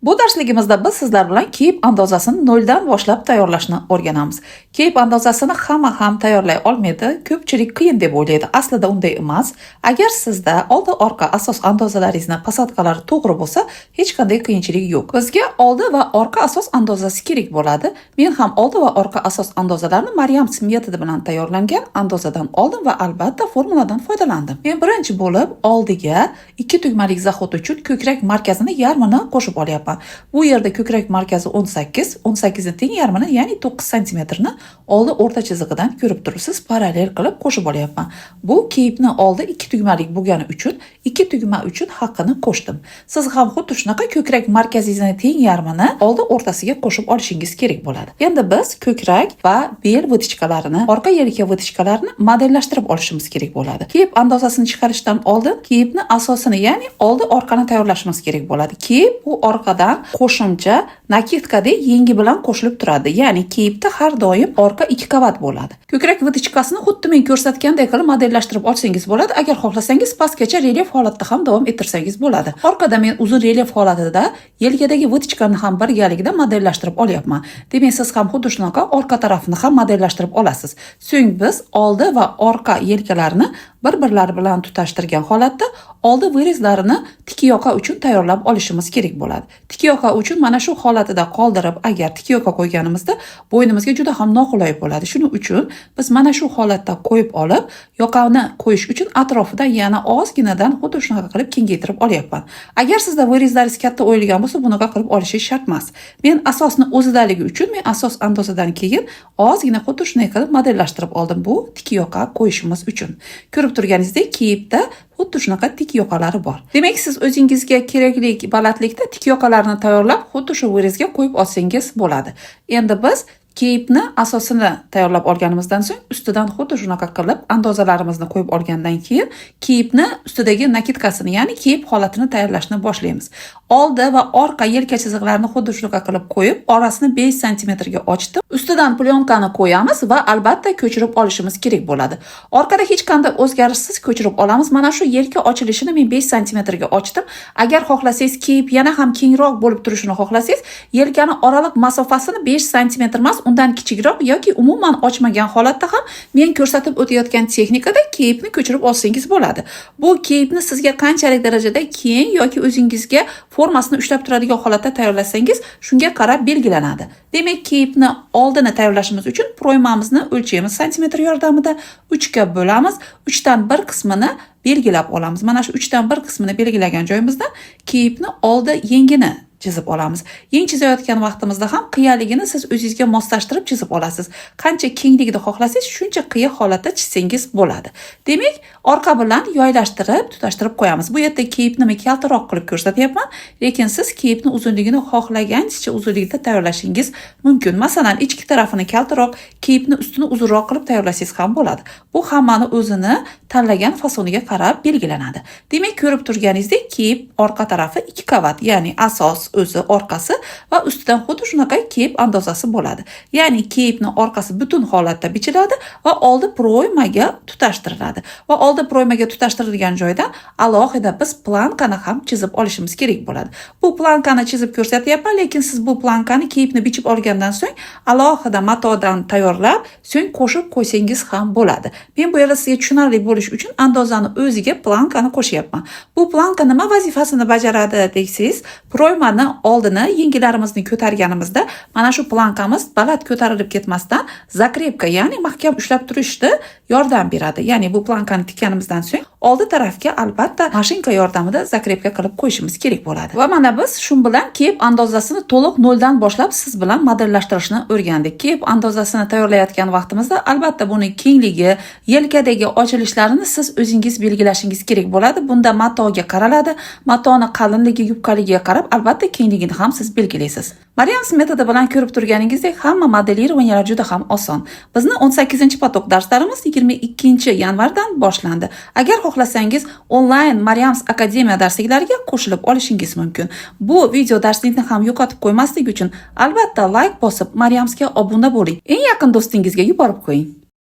Bu darsligimizda biz sizlar bilan cape andozasini noldan boshlab tayyorlashni o'rganamiz. Cape andozasini hamma ham tayyorlay olmaydi, ko'pchilik qiyin deb o'ylaydi. Aslida unday emas. Agar sizda oldi orqa asos andozalaringizni посадка lari to'g'ri bo'lsa, hech qanday qiyinchilik yo'q. Bizga oldi va orqa asos andozasi kerak bo'ladi. Men ham oldi va orqa asos andozalarni Maryams metodi bilan tayyorlangan andozadan oldim va albatta formuladan foydalandim. Men birinchi bo'lib oldiga ikki tugmalik заход uchun ko'krak markazini yarmini qo'shib olyapman. Bu yerda ko'krak markazi 18, 18 ni teng yarmini, ya'ni 9 santimetrni oldi o'rta chizig'idan ko'rib turibsiz, parallel qilib qo'shib olyapman. Bu cape'ni oldi ikki tugmalik bo'lgani uchun ikki tugma uchun haqqini qo'shdim. Siz ham xuddi shunaqa ko'krak markazingizni teng yarmini oldi o'rtasiga qo'shib olishingiz kerak bo'ladi. Endi biz ko'krak va bel вытачка larini, orqa yelka вытачка larini modellashtirib olishimiz kerak bo'ladi. Cape andozasini chiqarishdan oldin cape'ni asosini, ya'ni oldi orqani tayyorlashimiz kerak bo'ladi. Cape bu orqadan qo'shimcha накидка dek yengi bilan qo'shilib turadi. Ya'ni cape'da har doim orqa ikki qavat bo'ladi. Ko'krak вытачка sini xuddi men ko'rsatganday qilib modellashtirib olsangiz bo'ladi. Agar xohlasangiz, pastgacha relyef holatda ham davom ettirsangiz bo'ladi. Orqada men uzun relyef holatida yelkadagi вытачка ni ham birgalikda modellashtirib olyapman. Demak, siz ham xuddi shunaqa orqa tarafini ham modellashtirib olasiz. So'ng biz oldi va orqa yelkalarni bir-birlari bilan tutashtirgan holatda oldi вырез larini tik yoqa uchun tayyorlab olishimiz kerak bo'ladi. Tik yoqa uchun mana shu holatida qoldirib, agar tik yoqa qo'yganimizda bo'ynimizga juda ham noqulay bo'ladi. Shuning uchun biz mana shu holatda qo'yib olib, yoqani qo'yish uchun atrofida yana ozginadan xuddi shunaqa qilib kengaytirib olyapman. Agar sizda вырез laringiz katta o'yilgan bo'lsa, bunaqa qilib olishingiz shart emas. Men asosni o'zidaligi uchun men asos andozadan keyin ozgina xuddi shunday qilib modellashtirib oldim bu tik yoqa qo'yishimiz uchun. Ko'rib turganingizdek, cape'da xuddi shunaqa tik yoqalari bor. Demak, siz o'zingizga kerakli balandlikda tik yoqalarni tayyorlab, xuddi shu вырез ga qo'yib olsangiz bo'ladi. Endi biz cape'ni asosini tayyorlab olganimizdan so'ng ustidan xuddi shunaqa qilib andozalarimizni qo'yib olgandan keyin cape'ni ustidagi накидка sini, ya'ni cape holatini tayyorlashni boshlaymiz. Oldi va orqa yelka chiziqlarini xuddi shunaqa qilib qo'yib, orasini 5 santimetrga ochdim. Ustidan plyonkani qo'yamiz va albatta ko'chirib olishimiz kerak bo'ladi. Orqada hech qanday o'zgarishsiz ko'chirib olamiz. Mana shu yelka ochilishini men 5 santimetrga ochdim. Agar xohlasangiz, cape yana ham kengroq bo'lib turishini xohlasangiz, yelkani oraliq masofasini 5 santimetr emas, undan kichikroq yoki umuman ochmagan holatda ham men ko'rsatib o'tayotgan texnikada cape'ni ko'chirib olsangiz bo'ladi. Bu cape'ni sizga qanchalik darajada keng yoki o'zingizga formasini ushlab turadigan holatda tayyorlasangiz, shunga qarab belgilanadi. Demak, cape'ni oldini tayyorlashimiz uchun пройма mizni o'lchaymiz santimetr yordamida, 3 ga bo'lamiz, 3 dan 1 qismini belgilab olamiz. Mana shu 3 dan 1 qismini belgilagan joyimizda cape'ni oldi yengini chizib olamiz. Yeng chizayotgan vaqtimizda ham qiyaligini siz o'zingizga moslashtirib chizib olasiz. Qancha kengligida xohlasangiz, shuncha qiya holatda chizsangiz bo'ladi. Demak, orqa bilan yoylashtirib, tutashtirib qo'yamiz. Bu yerda cape'ni men kaltaroq qilib ko'rsatyapman, lekin siz cape'ni uzunligini xohlagancha uzunlikda tayyorlashingiz mumkin. Masalan, ichki tarafini kaltaroq, cape'ni ustini uzunroq qilib tayyorlasangiz ham bo'ladi. Bu hammani o'zini tanlagan fasoniga qarab belgilanadi. Demak, ko'rib turganingizdek, cape orqa tarafi ikki qavat, ya'ni asos o'zi orqasi va ustidan xuddi shunaqa cape andozasi bo'ladi. Ya'ni cape'ni orqasi butun holatda bichiladi va oldi пройма ga tutashtiriladi. Va oldi пройма ga tutashtirilgan joydan alohida biz plankani ham chizib olishimiz kerak bo'ladi. Bu plankani chizib ko'rsatyapman, lekin siz bu plankani cape'ni bichib olgandan so'ng alohida matodan tayyorlab, so'ng qo'shib qo'ysangiz ham bo'ladi. Men bu yerda sizga tushunarli bo'lishi uchun andozani o'ziga plankani qo'shyapman. Bu planka nima vazifasini bajaradi desangiz, пройма ni oldini yengilarimizni ko'targanimizda mana shu plankamiz baland ko'tarilib ketmasdan закрепка, ya'ni mahkam ushlab turishda yordam beradi. Ya'ni bu plankani tikkanimizdan so'ng oldi tarafga albatta mashinka yordamida закрепка qilib qo'yishimiz kerak bo'ladi. Va mana biz shu bilan cape andozasini to'liq noldan boshlab siz bilan modellashtirishni o'rgandik. Cape andozasini tayyorlayotgan vaqtimizda albatta buni kengligi, yelkadagi ochilishlarini siz o'zingiz belgilashingiz kerak bo'ladi. Bunda matoga qaraladi. Matoni qalinligi, yupqaligiga qarab albatta kengligini ham siz belgilaysiz. Maryams metodi bilan ko'rib turganingizdek, hamma моделирования lar juda ham oson. Bizni 18-поток darslarimiz 22 yanvardan boshlandi. Agar xohlasangiz, onlayn Maryams Akademiya darsliklariga qo'shilib olishingiz mumkin. Bu video darslikni ham yo'qotib qo'ymaslik uchun albatta layk bosib, Maryamsga obuna bo'ling. Eng yaqin do'stingizga yuborib qo'ying.